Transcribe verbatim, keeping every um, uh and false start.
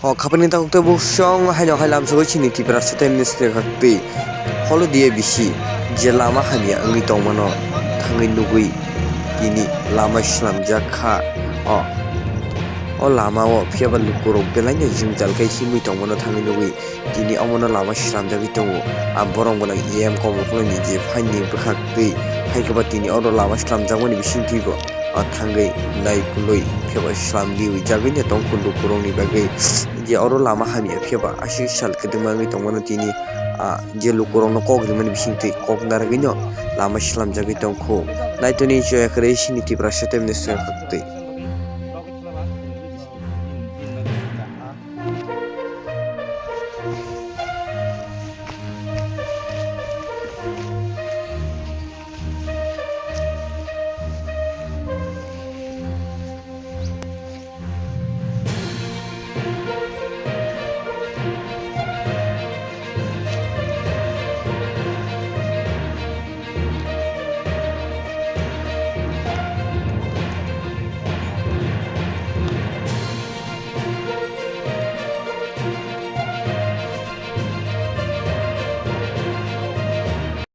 O khapani takhuk tei buksong haino hai lamsogwi chini Tiprasa tei Ministry khaktwi Holodia bisi je lama hamya wngwi tongmano thangwi nugwi tini lama swnamjak kha. O, o lama o phiyaba lukurok belaino jwngjal khe himwi tongmano thangwi nugwi tini omono lama swnamjagwi tongo. A borok belai E M Komol Koloi ni je phaini bwkhaktwi hai khe ba tini oro lama swnamjakmani bisingtwi bo. O thangwi nai kului phiyaba slam diwi jagwi ne tong kho lukurokni bagwi je oro lama hamya phiyaba aswk sal kwdwma wngwi tongmano tini, ah, je lukurokno kok rimani bisingtwi kok narwgwino lama slamjagwi tong kho. Naitoni chwya kwrwi sini Tiprasa tei Ministry khaktwi.